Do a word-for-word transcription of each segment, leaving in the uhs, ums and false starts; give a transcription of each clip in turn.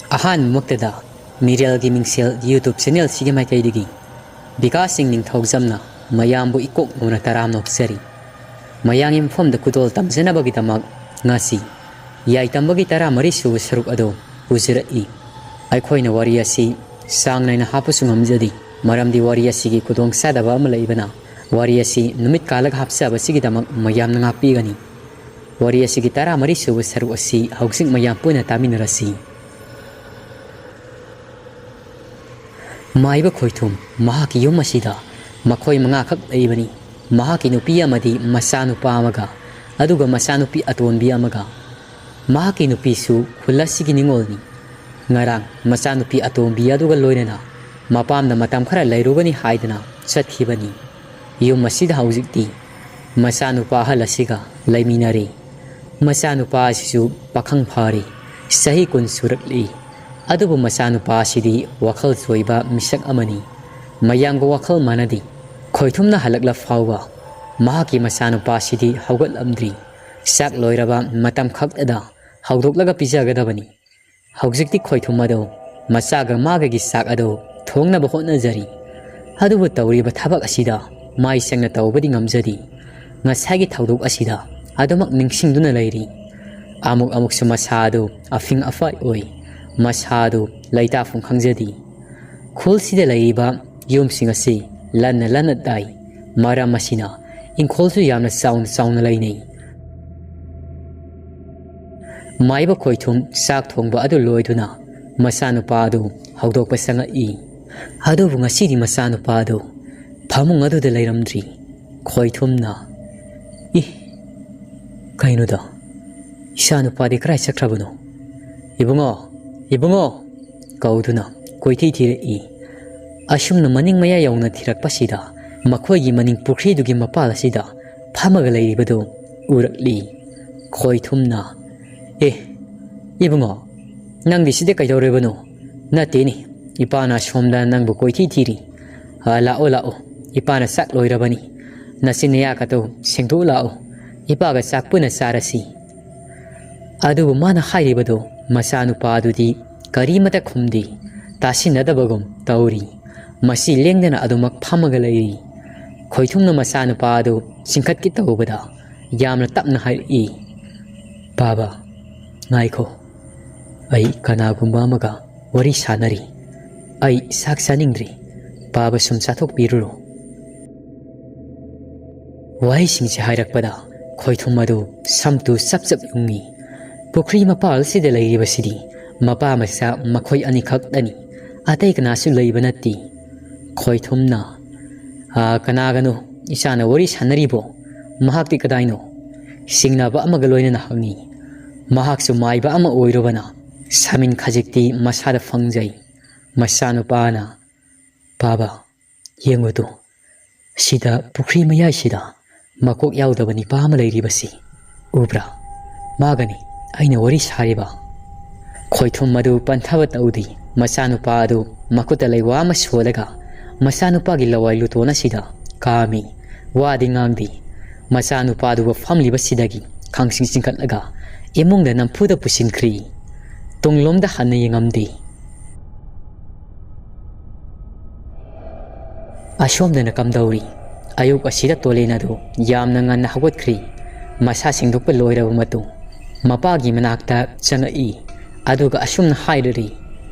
ꯑꯍꯥꯟꯕꯃꯛꯇꯗ ꯃꯤꯔꯦꯜꯒꯤ ꯃꯤꯡꯁꯦꯜ YouTube ꯆꯦꯅꯦꯜꯁꯤꯒꯤ ꯃꯥꯏꯀꯩꯗꯒꯤ ꯕꯤꯀꯥꯁ ꯁꯤꯡ ꯅꯤꯡꯊꯧꯖꯝꯅ ꯃꯌꯥꯝꯕꯨ ꯏꯀꯣꯛ ꯅꯧꯅ ꯇꯔꯥꯝꯅ ꯑꯣꯛꯆꯔꯤ꯫ ꯃꯌꯥꯝꯒꯤ ꯃꯐꯝꯗ ꯈꯨꯗꯣꯜ ꯇꯝꯖꯅꯕꯒꯤꯗꯃꯛ ꯉꯁꯤ ꯌꯥꯏꯇꯝꯕꯒꯤ ꯇꯔꯥꯃꯔꯤ ꯁꯨꯕ ꯁꯔꯨꯛ ꯑꯗꯨ ꯄꯨꯖꯔꯛꯏ꯫ ꯑꯩꯈꯣꯏꯅ ꯋꯥꯔꯤ ꯑꯁꯤ ꯆꯥꯡ ꯅꯥꯏꯅ ꯍꯥꯞꯄꯁꯨ ꯉꯝꯖꯗꯦ, ꯃꯔꯝꯗꯤ ꯋꯥꯔꯤ ꯑꯁꯤꯒꯤ ꯈꯨꯗꯣꯡꯆꯥꯗꯕ ꯑꯃ ꯂꯩꯕꯅ ꯋꯥꯔꯤ ꯑꯁꯤ ꯅꯨꯃꯤꯠ ꯀꯥꯜꯂꯒ ꯍꯥꯞꯆꯕꯁꯤꯒꯤꯗꯃꯛ ꯃꯌꯥꯝꯅ ꯉꯥꯛꯄꯤꯒꯅꯤ꯫ ꯋꯥꯔꯤ ꯑꯁꯤꯒꯤ ꯇꯔꯥꯃꯔꯤ ꯁꯨꯕ ꯁꯔꯨꯛ ꯑꯁꯤ ꯍꯧꯖꯤꯛ ꯃꯌꯥꯝ ꯄꯨꯟꯅ ꯇꯥꯃꯤꯟꯅꯔꯁꯤ꯫ ꯃꯥꯏꯕ ꯈꯣꯏꯊꯨꯝ ꯃꯍꯥꯛꯀꯤ ꯌꯨꯝ ꯑꯁꯤꯗ ꯃꯈꯣꯏ ꯃꯉꯥꯈꯛ ꯂꯩꯕꯅꯤ꯫ ꯃꯍꯥꯛꯀꯤ ꯅꯨꯄꯤ ꯑꯃꯗꯤ ꯃꯆꯥꯅꯨꯄꯥ ꯑꯃꯒ, ꯑꯗꯨꯒ ꯃꯆꯥꯅꯨꯄꯤ ꯑꯇꯣꯟꯕꯤ ꯑꯃꯒ꯫ ꯃꯍꯥꯛꯀꯤ ꯅꯨꯄꯤꯁꯨ ꯈꯨꯜ ꯑꯁꯤꯒꯤ ꯅꯤꯉꯣꯜꯅꯤ꯫ ꯉꯔꯥꯡ ꯃꯆꯥꯅꯨꯄꯤ ꯑꯇꯣꯝꯕꯤ ꯑꯗꯨꯒ ꯂꯣꯏꯅꯅ ꯃꯄꯥꯝꯗ ꯃꯇꯝ ꯈꯔ ꯂꯩꯔꯨꯒꯅꯤ ꯍꯥꯏꯗꯨꯅ ꯆꯠꯈꯤꯕꯅꯤ꯫ ꯌꯨꯝ ꯑꯁꯤꯗ ꯍꯧꯖꯤꯛꯇꯤ ꯃꯆꯥꯅꯨꯄꯥ ꯑꯍꯜ ꯑꯁꯤꯒ ꯂꯩꯃꯤꯟꯅꯔꯤ꯫ ꯃꯆꯥꯅꯨꯄꯥ ꯑꯁꯤꯁꯨ ꯄꯥꯈꯪ ꯐꯥꯔꯤ, ꯆꯍꯤ ꯀꯨꯟ ꯁꯨꯔꯛꯂꯤ꯫ ꯑꯗꯨꯕꯨ ꯃꯆꯥꯅꯨꯄꯥ ꯑꯁꯤꯗꯤ ꯋꯥꯈꯜ ꯆꯣꯏꯕ ꯃꯤꯁꯛ ꯑꯃꯅꯤ꯫ ꯃꯌꯥꯝꯒ ꯋꯥꯈꯜ ꯃꯥꯟꯅꯗꯦ꯫ ꯈꯣꯏꯊꯨꯝꯅ ꯍꯜꯂꯛꯂ ꯐꯥꯎꯕ ꯃꯍꯥꯛꯀꯤ ꯃꯆꯥꯅꯨꯄꯥ ꯑꯁꯤꯗꯤ ꯍꯧꯒꯠꯂꯝꯗ꯭ꯔꯤ꯫ ꯆꯥꯛ ꯂꯣꯏꯔꯕ ꯃꯇꯝ ꯈꯛꯇꯗ ꯍꯧꯗꯣꯛꯂꯒ ꯄꯤꯖꯒꯗꯕꯅꯤ꯫ ꯍꯧꯖꯤꯛꯇꯤ ꯈꯣꯏꯊꯨꯝ ꯑꯗꯨ ꯃꯆꯥꯒ ꯃꯥꯒꯒꯤ ꯆꯥꯛ ꯑꯗꯨ ꯊꯣꯡꯅꯕ ꯍꯣꯠꯅꯖꯔꯤ꯫ ꯑꯗꯨꯕꯨ ꯇꯧꯔꯤꯕ ꯊꯕꯛ ꯑꯁꯤꯗ ꯃꯥꯏ ꯆꯪꯅ ꯇꯧꯕꯗꯤ ꯉꯝꯖꯗꯦ꯫ ꯉꯁꯥꯏꯒꯤ ꯊꯧꯗꯣꯛ ꯑꯁꯤꯗ ꯑꯗꯨꯃꯛ ꯅꯤꯡꯁꯤꯡꯗꯨꯅ ꯂꯩꯔꯤ꯫ ꯑꯃꯨꯛ ꯑꯃꯨꯛꯁꯨ ꯃꯁꯥ ꯑꯗꯨ ꯑꯐꯤꯡ ꯑꯐꯥꯏ ꯑꯣꯏ꯫ ꯃꯁꯥ ꯑꯗꯨ ꯂꯩꯇꯥꯐꯝ ꯈꯪꯖꯗꯦ꯫ ꯈꯨꯜꯁꯤꯗ ꯂꯩꯔꯤꯕ ꯌꯨꯝꯁꯤꯡ ꯑꯁꯤ ꯂꯟꯅ ꯂꯟꯅ ꯇꯥꯏ꯫ ꯃꯔꯝ ꯑꯁꯤꯅ ꯏꯪꯈꯣꯜꯁꯨ ꯌꯥꯝꯅ ꯆꯥꯎꯅ ꯆꯥꯎꯅ ꯂꯩꯅꯩ꯫ ꯃꯥꯏꯕ ꯈꯣꯏꯊꯨꯝ ꯆꯥꯛ ꯊꯣꯡꯕ ꯑꯗꯨ ꯂꯣꯏꯗꯨꯅ ꯃꯆꯥꯅꯨꯄꯥ ꯑꯗꯨ ꯍꯧꯗꯣꯛꯄ ꯆꯪꯉꯛꯏ꯫ ꯑꯗꯨꯕꯨ ꯉꯁꯤꯗꯤ ꯃꯆꯥꯅꯨꯄꯥ ꯑꯗꯨ ꯐꯃꯨꯡ ꯑꯗꯨꯗ ꯂꯩꯔꯝꯗ꯭ꯔꯤ꯫ ꯈꯣꯏꯊꯨꯝꯅ, "ꯏ, ꯀꯩꯅꯣꯗ? ꯏꯆꯥ ꯅꯨꯄꯥꯗꯤ ꯀꯗꯥꯏ ꯆꯠꯈ꯭ꯔꯕꯅꯣ? ꯏꯕꯨꯡꯉꯣ, ꯏꯕꯨꯡꯉꯣ!" ꯀꯧꯗꯨꯅ ꯀꯣꯏꯊꯤ ꯊꯤꯔꯛꯏ꯫ ꯑꯁꯨꯝꯅ ꯃꯅꯤꯡ ꯃꯌꯥ ꯌꯧꯅ ꯊꯤꯔꯛꯄꯁꯤꯗ ꯃꯈꯣꯏꯒꯤ ꯃꯅꯤꯡ ꯄꯨꯈ꯭ꯔꯤꯗꯨꯒꯤ ꯃꯄꯥꯜ ꯑꯁꯤꯗ ꯐꯝꯃꯒ ꯂꯩꯔꯤꯕꯗꯨ ꯎꯔꯛꯂꯤ꯫ ꯈꯣꯏꯊꯨꯝꯅ, "ꯑꯦ, ꯏꯕꯨꯡꯉꯣ, ꯅꯪꯗꯤ ꯁꯤꯗ ꯀꯩꯗꯧꯔꯤꯕꯅꯣ? ꯅꯠꯇꯦꯅꯦ, ꯏꯄꯥꯅ ꯁꯣꯝꯗ ꯅꯪꯕꯨ ꯀꯣꯏꯊꯤ ꯊꯤꯔꯤ꯫ ꯑ, ꯂꯥꯛꯑꯣ, ꯂꯥꯛꯑꯣ, ꯏꯄꯥꯅ ꯆꯥꯛ ꯂꯣꯏꯔꯕꯅꯤ꯫ ꯅꯆꯤꯟ ꯅꯌꯥꯒꯗꯣ ꯁꯦꯡꯗꯣꯛ ꯂꯥꯛꯑꯣ, ꯏꯄꯥꯒ ꯆꯥꯛ ꯄꯨꯟꯅ ꯆꯥꯔꯁꯤ꯫" ꯑꯗꯨꯕꯨ ꯃꯥꯅ ꯍꯥꯏꯔꯤꯕꯗꯨ ꯃꯆꯥꯅꯨꯄꯥ ꯑꯗꯨꯗꯤ ꯀꯔꯤꯃꯇ ꯈꯨꯝꯗꯦ꯫ ꯇꯥꯁꯤꯟꯅꯗꯕꯒꯨꯝ ꯇꯧꯔꯤ꯫ ꯃꯁꯤ ꯂꯦꯡꯗꯅ ꯑꯗꯨꯃꯛ ꯐꯝꯃꯒ ꯂꯩꯔꯤ꯫ ꯈꯣꯏꯊꯨꯝꯅ ꯃꯆꯥꯅꯨꯄꯥ ꯑꯗꯨ ꯆꯤꯡꯈꯠꯀꯦ ꯇꯧꯕꯗ ꯌꯥꯝꯅ ꯇꯞꯅ ꯍꯥꯏꯔꯛꯏ, "ꯄꯥꯕ, ꯉꯥꯏꯈꯣ꯫ ꯑꯩ ꯀꯅꯥꯒꯨꯝꯕ ꯑꯃꯒ ꯋꯥꯔꯤ ꯁꯥꯟꯅꯔꯤ꯫ ꯑꯩ ꯆꯥꯛ ꯆꯥꯅꯤꯡꯗ꯭ꯔꯤ꯫ ꯄꯥꯕ ꯁꯨꯝ ꯆꯥꯊꯣꯛꯄꯤꯔꯨꯔꯣ꯫" ꯋꯥꯍꯩꯁꯤꯡꯁꯦ ꯍꯥꯏꯔꯛꯄꯗ ꯈꯣꯏꯊꯨꯝ ꯑꯗꯨ ꯁꯝꯇꯨ ꯆꯞ ꯆꯞ ꯌꯨꯡꯉꯤ꯫ ꯄꯨꯈ꯭ꯔꯤ ꯃꯄꯥꯜꯁꯤꯗ ꯂꯩꯔꯤꯕꯁꯤꯗꯤ ꯃꯄꯥ ꯃꯆꯥ ꯃꯈꯣꯏ ꯑꯅꯤꯈꯛꯇꯅꯤ꯫ ꯑꯇꯩ ꯀꯅꯥꯁꯨ ꯂꯩꯕ ꯅꯠꯇꯦ꯫ ꯈꯣꯏꯊꯨꯝꯅ, "ꯑꯥ, ꯀꯅꯥꯒꯅꯣ ꯏꯆꯥꯅ ꯋꯥꯔꯤ ꯁꯥꯟꯅꯔꯤꯕꯣ? ꯃꯍꯥꯛꯇꯤ ꯀꯗꯥꯏꯅꯣ?" ꯆꯤꯡꯅꯕ ꯑꯃꯒ ꯂꯣꯏꯅꯅ ꯍꯪꯉꯤ꯫ ꯃꯍꯥꯛꯁꯨ ꯃꯥꯏꯕ ꯑꯃ ꯑꯣꯏꯔꯨꯕꯅ ꯁꯃꯤꯟ ꯈꯖꯤꯛꯇꯤ ꯃꯁꯥꯗ ꯐꯪꯖꯩ꯫ ꯃꯆꯥꯅꯨꯄꯥꯅ, "ꯄꯥꯕ, ꯌꯦꯡꯉꯨꯗꯨ, ꯁꯤꯗ ꯄꯨꯈ꯭ꯔꯤ ꯃꯌꯥꯏꯁꯤꯗ ꯃꯀꯣꯛ ꯌꯥꯎꯗꯕ ꯅꯤꯄꯥ ꯑꯃ ꯂꯩꯔꯤꯕꯁꯤ ꯎꯕ꯭ꯔꯥ? ꯃꯥꯒꯅꯤ ꯑꯩꯅ ꯋꯥꯔꯤ ꯁꯥꯔꯤꯕ꯫" ꯈꯣꯏꯊꯨꯝ ꯑꯗꯨ ꯄꯟꯊꯕ ꯇꯧꯗꯦ꯫ ꯃꯆꯥꯅꯨꯄꯥ ꯑꯗꯨ ꯃꯈꯨꯠꯇ ꯂꯩꯋꯥ ꯑꯃ ꯁꯣꯜꯂꯒ ꯃꯆꯥꯅꯨꯄꯥꯒꯤ ꯂꯋꯥꯏ ꯂꯨꯇꯣꯟ ꯑꯁꯤꯗ ꯀꯥꯝꯃꯤ꯫ ꯋꯥꯗꯤ ꯉꯥꯡꯗꯦ꯫ ꯃꯆꯥꯅꯨꯄꯥꯗꯨꯒ ꯐꯝꯂꯤꯕꯁꯤꯗꯒꯤ ꯈꯪꯆꯤꯡ ꯆꯤꯡꯈꯠꯂꯒ ꯏꯃꯨꯡꯗ ꯅꯝꯐꯨꯗ ꯄꯨꯁꯤꯟꯈ꯭ꯔꯤ꯫ ꯇꯨꯡꯂꯣꯝꯗ ꯍꯟꯅ ꯌꯦꯡꯉꯝꯗꯦ꯫ ꯑꯁꯣꯝꯗꯅ ꯀꯝꯗꯧꯔꯤ? ꯑꯌꯨꯛ ꯑꯁꯤꯗ ꯇꯣꯂꯦꯟ ꯑꯗꯨ ꯌꯥꯝꯅ ꯉꯟꯅ ꯍꯧꯒꯠꯈ꯭ꯔꯤ꯫ ꯃꯁꯥ ꯁꯦꯡꯗꯣꯛꯄ ꯂꯣꯏꯔꯕ ꯃꯇꯨꯡ ꯃꯄꯥꯒꯤ ꯃꯅꯥꯛꯇ ꯆꯪꯉꯛꯏ꯫ ꯑꯗꯨꯒ ꯑꯁꯨꯝꯅ ꯍꯥꯏꯔꯔꯤ,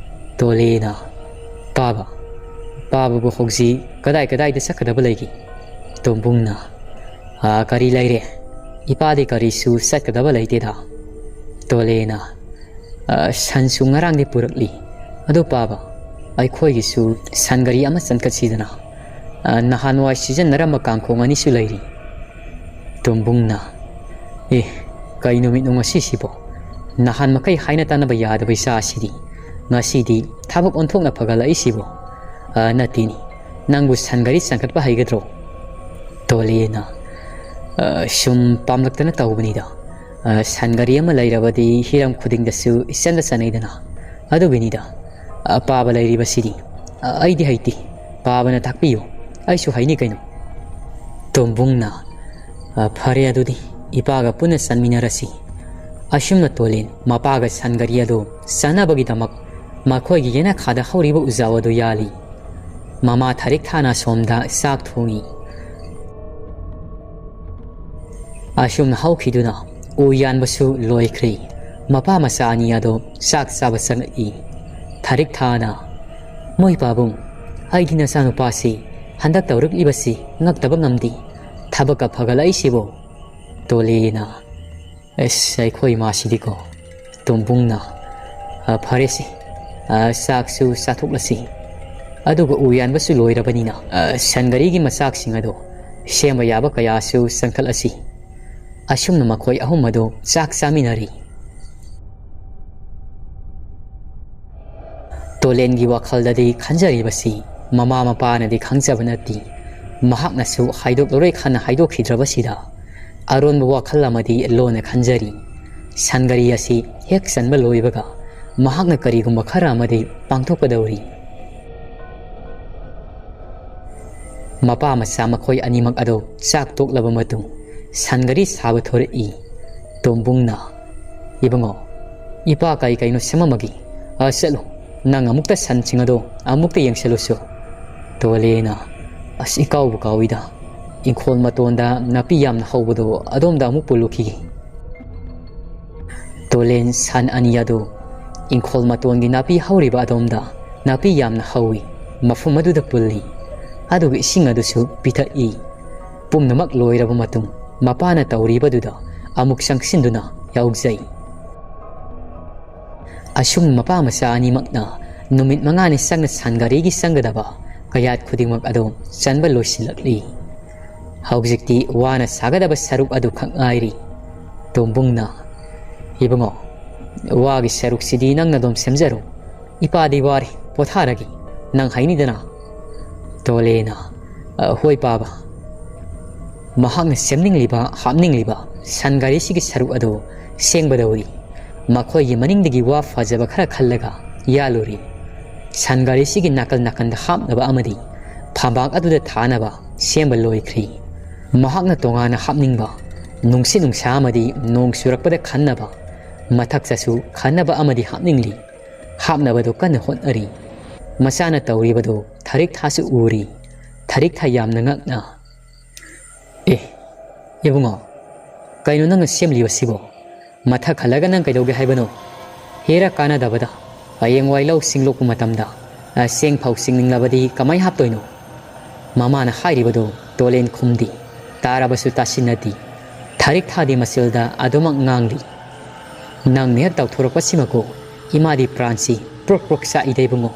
ꯇꯣꯂꯦꯅ, "ꯄꯥꯕ, ꯄꯥꯕꯕꯨ ꯍꯧꯖꯤꯛ ꯀꯗꯥꯏ ꯀꯗꯥꯏꯗ ꯆꯠꯀꯗꯕ ꯂꯩꯒꯦ?" ꯇꯣꯝꯕꯨꯡꯅ, "ꯑꯥ, ꯀꯔꯤ ꯂꯩꯔꯦ? ꯏꯄꯥꯗꯤ ꯀꯔꯤꯁꯨ ꯆꯠꯀꯗꯕ ꯂꯩꯇꯦꯗ꯫" ꯇꯣꯂꯦꯅ, "ꯑꯥ, ꯁꯟꯁꯨ ꯉꯔꯥꯡꯗꯤ ꯄꯨꯔꯛꯂꯤ꯫ ꯑꯗꯨ ꯄꯥꯕ, ꯑꯩꯈꯣꯏꯒꯤꯁꯨ ꯁꯟ ꯒꯥꯔꯤ ꯑꯃ ꯆꯟꯈꯠꯁꯤꯗꯅ꯫ ꯑꯥ, ꯅꯍꯥꯟꯋꯥꯏ ꯁꯤꯖꯤꯟꯅꯔꯝꯕ ꯀꯥꯡꯈꯣꯡ ꯑꯅꯤꯁꯨ ꯂꯩꯔꯤ꯫" ꯇꯣꯝꯕꯨꯡꯅ, "ꯑꯦ, ꯀꯩ ꯅꯨꯃꯤꯠꯅꯣ ꯉꯁꯤꯁꯤꯕꯣ? ꯅꯍꯥꯟ ꯃꯈꯩ ꯍꯥꯏꯅ ꯇꯥꯅꯕ ꯌꯥꯗꯕ ꯏꯆꯥ ꯑꯁꯤꯗꯤ ꯉꯁꯤꯗꯤ ꯊꯕꯛ ꯑꯣꯟꯊꯣꯛꯅ ꯐꯒꯠꯂꯛꯏꯁꯤꯕꯣ? ꯑ, ꯅꯠꯇꯦꯅꯤ, ꯅꯪꯕꯨ ꯁꯟ ꯒꯥꯔꯤ ꯆꯪꯈꯠꯄ ꯍꯩꯒꯗ꯭ꯔꯣ?" ꯇꯣꯂꯦꯅ, "ꯑ, ꯁꯨꯝ ꯄꯥꯝꯂꯛꯇꯅ ꯇꯧꯕꯅꯤꯗ꯫ ꯑ, ꯁꯟ ꯒꯥꯔꯤ ꯑꯃ ꯂꯩꯔꯕꯗꯤ ꯍꯤꯔꯝ ꯈꯨꯗꯤꯡꯗꯁꯨ ꯏꯆꯟꯗ ꯆꯟꯅꯩꯗꯅ꯫ ꯑꯗꯨꯒꯤꯅꯤꯗ꯫ ꯑ, ꯄꯥꯕ ꯂꯩꯔꯤꯕꯁꯤꯗꯤ, ꯑ, ꯑꯩꯗꯤ ꯍꯩꯇꯦ꯫ ꯄꯥꯕꯅ ꯇꯥꯛꯄꯤꯌꯨ꯫ ꯑꯩꯁꯨ ꯍꯩꯅꯤ ꯀꯩꯅꯣ꯫" ꯇꯣꯝꯕꯨꯡꯅ, "ꯑ, ꯐꯔꯦ ꯑꯗꯨꯗꯤ, ꯏꯄꯥꯒ ꯄꯨꯟꯅ ꯆꯟꯃꯤꯟꯅꯔꯁꯤ꯫" ꯑꯁꯨꯝꯅ ꯇꯣꯂꯦꯟ ꯃꯄꯥꯒ ꯁꯟ ꯒꯥꯔꯤ ꯑꯗꯨ ꯆꯟꯅꯕꯒꯤꯗꯃꯛ ꯃꯈꯣꯏꯒꯤ ꯌꯦꯅꯈꯥꯗ ꯍꯧꯔꯤꯕ ꯎꯖꯥꯎ ꯑꯗꯨ ꯌꯥꯜꯂꯤ꯫ ꯃꯃꯥ ꯊꯥꯔꯤꯛ ꯊꯥꯅ ꯑꯁꯣꯝꯗ ꯆꯥꯛ ꯊꯣꯡꯏ꯫ ꯑꯁꯨꯝꯅ ꯍꯧꯈꯤꯗꯨꯅ ꯎ ꯌꯥꯟꯕꯁꯨ ꯂꯣꯏꯈ꯭ꯔꯦ꯫ ꯃꯄꯥ ꯃꯆꯥ ꯑꯅꯤ ꯑꯗꯣ ꯆꯥꯛ ꯆꯥꯕ ꯆꯪꯂꯛꯏ꯫ ꯊꯥꯔꯤꯛ ꯊꯥꯅ, "ꯃꯣꯏ ꯄꯥꯕꯨꯡ, ꯑꯩꯗꯤ ꯅꯆꯥꯅꯨꯄꯥꯁꯤ ꯍꯟꯗꯛ ꯇꯧꯔꯛꯂꯤꯕꯁꯤ ꯉꯛꯇꯕ ꯉꯝꯗꯦ꯫ ꯊꯕꯛꯀ ꯐꯒꯠꯂꯛꯏꯁꯤꯕꯨ?" ꯇꯣꯂꯦꯅ, "ꯑꯁ, ꯑꯩꯈꯣꯏ ꯏꯃꯥꯁꯤꯗꯤꯀꯣ꯫" ꯇꯣꯝꯕꯨꯡꯅ, "ꯑ, ꯐꯔꯦꯁꯦ, ꯑ, ꯆꯥꯛꯁꯨ ꯆꯥꯊꯣꯛꯂꯁꯤ꯫ ꯑꯗꯨꯒ ꯎ ꯌꯥꯟꯕꯁꯨ ꯂꯣꯏꯔꯕꯅꯤꯅ, ꯑ, ꯁꯟꯒꯥꯔꯤꯒꯤ ꯃꯆꯥꯛꯁꯤꯡ ꯑꯗꯣ ꯁꯦꯝꯕ ꯌꯥꯕ ꯀꯌꯥꯁꯨ ꯆꯪꯈꯠꯂꯁꯤ꯫" ꯑꯁꯨꯝꯅ ꯃꯈꯣꯏ ꯑꯍꯨꯝ ꯑꯗꯨ ꯆꯥꯛ ꯆꯥꯃꯤꯟꯅꯔꯤ꯫ ꯇꯣꯂꯦꯟꯒꯤ ꯋꯥꯈꯜꯗꯗꯤ ꯈꯟꯖꯔꯤꯕꯁꯤ ꯃꯃꯥ ꯃꯄꯥꯅꯗꯤ ꯈꯪꯖꯕ ꯅꯠꯇꯦ꯫ ꯃꯍꯥꯛꯅꯁꯨ ꯍꯥꯏꯗꯣꯛꯂꯔꯣꯏ ꯈꯟꯅ ꯍꯥꯏꯗꯣꯛꯈꯤꯗ꯭ꯔꯕꯁꯤꯗ ꯑꯔꯣꯟꯕ ꯋꯥꯈꯜ ꯑꯃꯗꯤ ꯂꯣꯟꯅ ꯈꯟꯖꯔꯤ꯫ ꯁꯟꯒꯥꯔꯤ ꯑꯁꯤ ꯍꯦꯛ ꯆꯟꯕ ꯂꯣꯏꯕꯒ ꯃꯍꯥꯛꯅ ꯀꯔꯤꯒꯨꯝꯕ ꯈꯔ ꯑꯃꯗꯤ ꯄꯥꯡꯊꯣꯛꯀꯗꯧꯔꯤ꯫ ꯃꯄꯥ ꯃꯆꯥ ꯃꯈꯣꯏ ꯑꯅꯤꯃꯛ ꯑꯗꯨ ꯆꯥꯛ ꯇꯣꯛꯂꯕ ꯃꯇꯨꯡ ꯁꯟꯒꯥꯔꯤ ꯁꯥꯕ ꯊꯣꯔꯛꯏ꯫ ꯇꯣꯝꯕꯨꯡꯅ, "ꯏꯕꯨꯡꯉꯣ, ꯏꯄꯥ ꯀꯩ ꯀꯩꯅꯣ ꯁꯦꯝꯃꯝꯃꯒꯦ꯫ ꯑ, ꯆꯠꯂꯨ, ꯅꯪ ꯑꯃꯨꯛꯇ ꯁꯟꯁꯤꯡ ꯑꯗꯣ ꯑꯃꯨꯛꯇ ꯌꯦꯡꯁꯤꯜꯂꯨꯁꯨ꯫" ꯇꯣꯂꯦꯅ, "ꯑꯁ, ꯏꯀꯥꯎꯕꯨ ꯀꯥꯎꯏꯗ꯫ ꯏꯪꯈꯣꯜ ꯃꯇꯣꯟꯗ ꯅꯥꯄꯤ ꯌꯥꯝꯅ ꯍꯧꯕꯗꯣ ꯑꯗꯣꯝꯗ ꯑꯃꯨꯛ ꯄꯨꯜꯂꯨꯈꯤꯒꯦ꯫" ꯇꯣꯂꯦꯟ ꯁꯟ ꯑꯅꯤ ꯑꯗꯨ ꯏꯪꯈꯣꯜ ꯃꯇꯣꯟꯒꯤ ꯅꯥꯄꯤ ꯍꯧꯔꯤꯕ ꯑꯗꯣꯝꯗ, ꯅꯥꯄꯤ ꯌꯥꯝꯅ ꯍꯧꯏ, ꯃꯐꯝ ꯑꯗꯨꯗ ꯄꯨꯜꯂꯤ꯫ ꯑꯗꯨꯒ ꯏꯁꯤꯡ ꯑꯗꯨꯁꯨ ꯄꯤꯊꯛꯏ꯫ ꯄꯨꯝꯅꯃꯛ ꯂꯣꯏꯔꯕ ꯃꯇꯨꯡ ꯃꯄꯥꯅ ꯇꯧꯔꯤꯕꯗꯨꯗ ꯑꯃꯨꯛ ꯆꯪꯁꯤꯟꯗꯨꯅ ꯌꯥꯎꯖꯩ꯫ ꯑꯁꯨꯝ ꯃꯄꯥ ꯃꯆꯥ ꯑꯅꯤꯃꯛꯅ ꯅꯨꯃꯤꯠ ꯃꯉꯥꯅꯤ ꯆꯪꯅ ꯁꯟꯒꯥꯔꯤꯒꯤ ꯆꯪꯒꯗꯕ ꯀꯌꯥꯠ ꯈꯨꯗꯤꯡꯃꯛ ꯑꯗꯨ ꯆꯟꯕ ꯂꯣꯏꯁꯤꯜꯂꯛꯂꯤ꯫ ꯍꯧꯖꯤꯛꯇꯤ ꯋꯥꯅ ꯁꯥꯒꯗꯕ ꯁꯔꯨꯛ ꯑꯗꯨꯈꯛ ꯉꯥꯏꯔꯤ꯫ ꯇꯣꯝꯕꯨꯡꯅ, "ꯏꯕꯨꯡꯉꯣ, ꯋꯥꯒꯤ ꯁꯔꯨꯛꯁꯤꯗꯤ ꯅꯪꯅ ꯑꯗꯨꯝ ꯁꯦꯝꯖꯔꯣ꯫ ꯏꯄꯥꯗꯤ ꯋꯥꯔꯦ, ꯄꯣꯊꯥꯔꯒꯦ꯫ ꯅꯪ ꯍꯩꯅꯤꯗꯅ?" ꯇꯣꯂꯦꯅ, "ꯑ, ꯍꯣꯏ ꯄꯥꯕ꯫" ꯃꯍꯥꯛꯅ ꯁꯦꯝꯅꯤꯡꯂꯤꯕ, ꯍꯥꯞꯅꯤꯡꯂꯤꯕ ꯁꯟ ꯒꯥꯔꯤꯁꯤꯒꯤ ꯁꯔꯨꯛ ꯑꯗꯨ ꯁꯦꯝꯒꯗꯧꯔꯤ꯫ ꯃꯈꯣꯏꯒꯤ ꯃꯅꯤꯡꯗꯒꯤ ꯋꯥ ꯐꯖꯕ ꯈꯔ ꯈꯜꯂꯒ ꯌꯥꯜꯂꯨꯔꯤ꯫ ꯁꯟ ꯒꯥꯔꯤꯁꯤꯒꯤ ꯅꯥꯀꯜ ꯅꯥꯀꯟꯗ ꯍꯥꯞꯅꯕ ꯑꯃꯗꯤ ꯐꯝꯕꯥꯛ ꯑꯗꯨꯗ ꯊꯥꯅꯕ ꯁꯦꯝꯕ ꯂꯣꯏꯈ꯭ꯔꯦ꯫ ꯃꯍꯥꯛꯅ ꯇꯣꯉꯥꯟꯅ ꯍꯥꯞꯅꯤꯡꯕ ꯅꯨꯡꯁꯤꯠ ꯅꯨꯡꯁꯥ ꯑꯃꯗꯤ ꯅꯣꯡ ꯆꯨꯔꯛꯄꯗ ꯈꯟꯅꯕ, ꯃꯊꯛꯇꯁꯨ ꯈꯟꯅꯕ ꯑꯃꯗꯤ ꯍꯥꯞꯅꯤꯡꯂꯤ꯫ ꯍꯥꯞꯅꯕꯗꯨ ꯀꯟꯅ ꯍꯣꯠꯅꯔꯤ꯫ ꯃꯆꯥꯅ ꯇꯧꯔꯤꯕꯗꯨ ꯊꯔꯤꯛ ꯊꯥꯁꯨ ꯎꯔꯤ꯫ ꯊꯔꯤꯛ ꯊꯥ ꯌꯥꯝꯅ ꯉꯛꯅ, "ꯑꯦ, ꯏꯕꯨꯡꯉꯣ, ꯀꯩꯅꯣ ꯅꯪꯅ ꯁꯦꯝꯂꯤꯕꯁꯤꯕꯣ? ꯃꯊꯛ ꯍꯜꯂꯒ ꯅꯪ ꯀꯩꯗꯧꯒꯦ ꯍꯥꯏꯕꯅꯣ? ꯍꯦꯔꯥ ꯀꯥꯟꯅꯗꯕꯗ, ꯍꯌꯦꯡꯋꯥꯏ ꯂꯧ ꯁꯤꯡ ꯂꯣꯛꯄ ꯃꯇꯝꯗ, ꯑ, ꯆꯦꯡ ꯐꯧ ꯆꯤꯡꯅꯤꯡꯂꯕꯗꯤ ꯀꯃꯥꯏ ꯍꯥꯞꯇꯣꯏꯅꯣ?" ꯃꯃꯥꯅ ꯍꯥꯏꯔꯤꯕꯗꯨ ꯇꯣꯂꯦꯟ ꯈꯨꯝꯗꯦ, ꯇꯥꯔꯕꯁꯨ ꯇꯥꯁꯤꯟꯅꯗꯦ꯫ ꯊꯔꯤꯛ ꯊꯥꯗꯤ ꯃꯆꯤꯜꯗ ꯑꯗꯨꯃꯛ ꯉꯥꯡꯂꯤ꯫ "ꯅꯪꯅ ꯍꯦꯛ ꯇꯧꯊꯣꯔꯛꯄꯁꯤꯃꯛꯀꯣ, ꯏꯃꯥꯗꯤ ꯄ꯭ꯔꯥꯟꯁꯤ ꯄ꯭ꯔꯣꯛ ꯄ꯭ꯔꯣꯛ ꯆꯥꯛꯏꯗ ꯏꯕꯨꯡꯉꯣ꯫"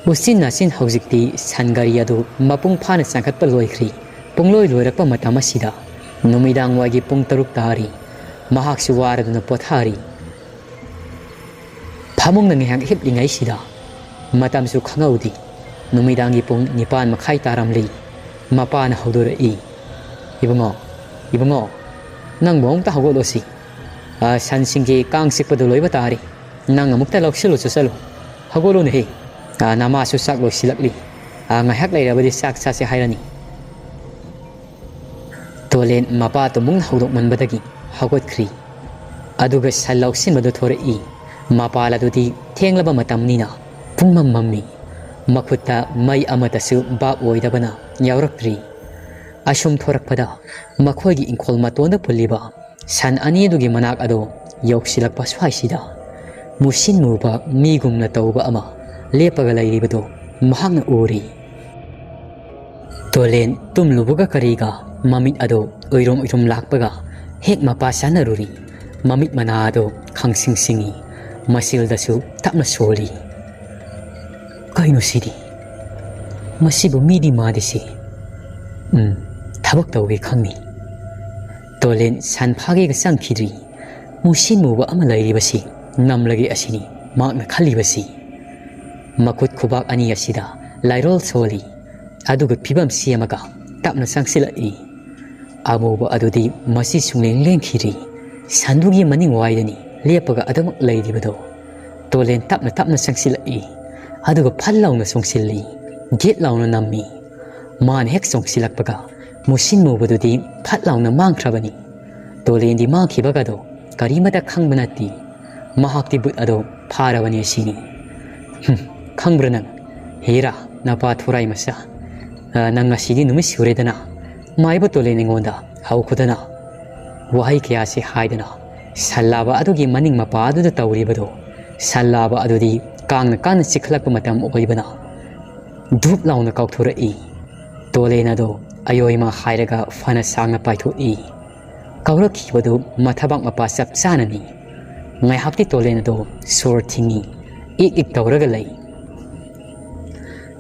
ꯎꯆꯤꯟ ꯅꯥꯆꯤꯟ ꯍꯧꯖꯤꯛꯇꯤ ꯁꯟ ꯒꯥꯔꯤ ꯑꯗꯨ ꯃꯄꯨꯡ ꯐꯥꯅ ꯆꯪꯈꯠꯄ ꯂꯣꯏꯈ꯭ꯔꯤ꯫ ꯄꯨꯡꯂꯣꯏ ꯂꯣꯏꯔꯛꯄ ꯃꯇꯝ ꯑꯁꯤꯗ ꯅꯨꯃꯤꯗꯥꯡ ꯋꯥꯏꯒꯤ ꯄꯨꯡ ꯇꯔꯨꯛ ꯇꯥꯔꯤ꯫ ꯃꯍꯥꯛꯁꯨ ꯋꯥꯔꯗꯨꯅ ꯄꯣꯊꯥꯔꯤ꯫ ꯐꯃꯨꯡꯗ ꯉꯥꯏꯍꯥꯛ ꯍꯤꯞꯂꯤꯉꯩꯁꯤꯗ ꯃꯇꯝꯁꯨ ꯈꯪꯍꯧꯗꯦ꯫ ꯅꯨꯃꯤꯗꯥꯡꯒꯤ ꯄꯨꯡ ꯅꯤꯄꯥꯟ ꯃꯈꯥꯏ ꯇꯥꯔꯝꯂꯤ꯫ ꯃꯄꯥꯅ ꯍꯧꯗꯣꯔꯛꯏ, "ꯏꯕꯨꯡꯉꯣ, ꯏꯕꯨꯡꯉꯣ, ꯅꯪꯕꯨ ꯑꯃꯨꯛꯇ ꯍꯧꯒꯠꯂꯣꯁꯤ꯫ ꯑ, ꯁꯟꯁꯤꯡꯒꯤ ꯀꯥꯡ ꯆꯤꯛꯄꯗꯨ ꯂꯣꯏꯕ ꯇꯥꯔꯤ꯫ ꯅꯪ ꯑꯃꯨꯛꯇ ꯂꯧꯁꯤꯜꯂꯨ ꯆꯠꯁꯤꯜꯂꯨ꯫ ꯍꯧꯒꯠꯂꯨꯅꯦꯍꯦ꯫ ꯑ, ꯅꯃꯥꯁꯨ ꯆꯥꯛ ꯂꯣꯏꯁꯤꯜꯂꯛꯂꯤ꯫ ꯑ, ꯉꯥꯏꯍꯥꯛ ꯂꯩꯔꯕꯗꯤ ꯆꯥꯛ ꯆꯥꯁꯦ ꯍꯥꯏꯔꯅꯤ꯫" ꯇꯣꯂꯦꯟ ꯃꯄꯥ ꯇꯨꯃꯨꯡ ꯍꯧꯗꯣꯛꯃꯟꯕꯗꯒꯤ ꯍꯧꯒꯠꯈ꯭ꯔꯤ꯫ ꯑꯗꯨꯒ ꯁꯟ ꯂꯧꯁꯤꯟꯕꯗꯨ ꯊꯣꯔꯛꯏ꯫ ꯃꯄꯥꯜ ꯑꯗꯨꯗꯤ ꯊꯦꯡꯂꯕ ꯃꯇꯝꯅꯤꯅ ꯄꯨꯡꯃꯝ ꯃꯝꯃꯤ꯫ ꯃꯈꯨꯠꯇ ꯃꯩ ꯑꯃꯠꯇꯁꯨ ꯚꯥꯞ ꯑꯣꯏꯗꯕꯅ ꯌꯥꯎꯔꯛꯇ꯭ꯔꯤ꯫ ꯑꯁꯨꯝ ꯊꯣꯔꯛꯄꯗ ꯃꯈꯣꯏꯒꯤ ꯏꯪꯈꯣꯜ ꯃꯇꯣꯟꯗ ꯄꯨꯜꯂꯤꯕ ꯁꯟ ꯑꯅꯤꯗꯨꯒꯤ ꯃꯅꯥꯛ ꯑꯗꯨ ꯌꯧꯁꯤꯜꯂꯛꯄ ꯁ꯭ꯋꯥꯏꯁꯤꯗ ꯃꯨꯁꯤꯟ ꯃꯨꯕ ꯃꯤꯒꯨꯝꯅ ꯇꯧꯕ ꯑꯃ ꯂꯦꯞꯄꯒ ꯂꯩꯔꯤꯕꯗꯨ ꯃꯍꯥꯛꯅ ꯎꯔꯤ꯫ ꯇꯣꯂꯦꯟ ꯇꯨꯝꯂꯨꯕꯒ ꯀꯔꯤꯒ ꯃꯃꯤꯠ ꯑꯗꯨ ꯎꯏꯔꯨꯝ ꯎꯏꯔꯨꯝ ꯂꯥꯛꯄꯒ ꯍꯦꯛ ꯃꯄꯥ ꯆꯥꯅꯔꯨꯔꯤ꯫ ꯃꯃꯤꯠ ꯃꯅꯥ ꯑꯗꯨ ꯈꯪꯁꯤꯡ ꯁꯤꯡꯏ, ꯃꯆꯤꯜꯗꯁꯨ ꯇꯞꯅ ꯁꯣꯜꯂꯤ꯫ "ꯀꯩꯅꯣ ꯁꯤꯗꯤ? ꯃꯁꯤꯕꯨ ꯃꯤꯗꯤ ꯃꯥꯗꯤꯁꯤ꯫ ꯎꯝ, ꯊꯕꯛ ꯇꯧꯒꯦ ꯈꯪꯅꯤ꯫" ꯇꯣꯂꯦꯟ ꯁꯟ ꯐꯥꯒꯦꯒ ꯆꯪꯈꯤꯗ꯭ꯔꯤ꯫ ꯃꯨꯁꯤꯟ ꯃꯨꯕ ꯑꯃ ꯂꯩꯔꯤꯕꯁꯤ ꯅꯝꯂꯒꯦ ꯑꯁꯤꯅꯤ ꯃꯍꯥꯛꯅ ꯈꯜꯂꯤꯕꯁꯤ꯫ ꯃꯈꯨꯠ ꯈꯨꯕꯥꯛ ꯑꯅꯤ ꯑꯁꯤꯗ ꯂꯥꯏꯔꯣꯜ ꯁꯣꯜꯂꯤ꯫ ꯑꯗꯨꯒ ꯐꯤꯕꯝ ꯁꯦꯝꯃꯒ ꯇꯞꯅ ꯆꯪꯁꯤꯜꯂꯛꯏ꯫ ꯑꯃꯨꯕ ꯑꯗꯨꯗꯤ ꯃꯁꯤ ꯁꯨꯡꯂꯦꯡ ꯂꯦꯡꯈꯤꯗ꯭ꯔꯤ꯫ ꯁꯟꯗꯨꯒꯤ ꯃꯅꯤꯡ ꯋꯥꯏꯗꯅꯤ ꯂꯦꯞꯄꯒ ꯑꯗꯨꯃꯛ ꯂꯩꯔꯤꯕꯗꯣ꯫ ꯇꯣꯂꯦꯟ ꯇꯞꯅ ꯇꯞꯅ ꯆꯪꯁꯤꯜꯂꯛꯏ꯫ ꯑꯗꯨꯒ ꯐꯠ ꯂꯥꯎꯅ ꯆꯣꯡꯁꯤꯜꯂꯤ꯫ ꯒꯦꯠ ꯂꯥꯎꯅ ꯅꯝꯃꯤ꯫ ꯃꯥꯅ ꯍꯦꯛ ꯆꯣꯡꯁꯤꯜꯂꯛꯄꯒ ꯃꯨꯁꯤꯟ ꯃꯨꯕꯗꯨꯗꯤ ꯐꯠ ꯂꯥꯎꯅ ꯃꯥꯡꯈ꯭ꯔꯕꯅꯤ꯫ ꯇꯣꯂꯦꯟꯗꯤ ꯃꯥꯡꯈꯤꯕꯒꯗꯣ ꯀꯔꯤꯃꯠꯇ ꯈꯪꯕ ꯅꯠꯇꯦ꯫ ꯃꯍꯥꯛꯇꯤ ꯚꯨꯠ ꯑꯗꯣ ꯐꯥꯔꯕꯅꯤ ꯁꯤꯅꯤ꯫ "ꯍꯨꯝ, ꯈꯪꯕ꯭ꯔꯥ ꯅꯪ? ꯍꯦꯔꯥ, ꯅꯄꯥ ꯊꯣꯔꯥꯏ ꯃꯆꯥ, ꯑ, ꯅꯪ ꯉꯁꯤꯗꯤ ꯅꯨꯃꯤꯠ ꯁꯨꯔꯦꯗꯅ꯫ ꯃꯥꯏꯕ ꯇꯣꯂꯦꯟ ꯑꯩꯉꯣꯟꯗ ꯍꯧꯈꯣꯗꯅ꯫" ꯋꯥꯍꯩ ꯀꯌꯥꯁꯤ ꯍꯥꯏꯗꯅ ꯁꯟ ꯂꯥꯕ ꯑꯗꯨꯒꯤ ꯃꯅꯤꯡ ꯃꯄꯥ ꯑꯗꯨꯗ ꯇꯧꯔꯤꯕꯗꯣ ꯁꯟ ꯂꯥꯕ ꯑꯗꯨꯗꯤ ꯀꯥꯡꯅ ꯀꯟꯅ ꯆꯤꯛꯈꯠꯂꯛꯄ ꯃꯇꯝ ꯑꯣꯏꯕꯅ ꯙꯨꯞ ꯂꯥꯎꯅ ꯀꯥꯎꯊꯣꯔꯛꯏ꯫ ꯇꯣꯂꯦꯟ ꯑꯗꯣ ꯑꯌꯣꯏꯃ ꯍꯥꯏꯔꯒ ꯐꯅ ꯁꯥꯡꯅ ꯄꯥꯏꯊꯣꯛꯏ꯫ ꯀꯥꯎꯔꯛꯈꯤꯕꯗꯨ ꯃꯊꯕꯥꯛ ꯃꯄꯥ ꯆꯞ ꯆꯥꯅꯅꯤ꯫ ꯉꯥꯏꯍꯥꯛꯇꯤ ꯇꯣꯂꯦꯟ ꯑꯗꯣ ꯁꯣꯔ ꯊꯤꯡꯏ, ꯏꯛ ꯏꯛ ꯇꯧꯔꯒ ꯂꯩ꯫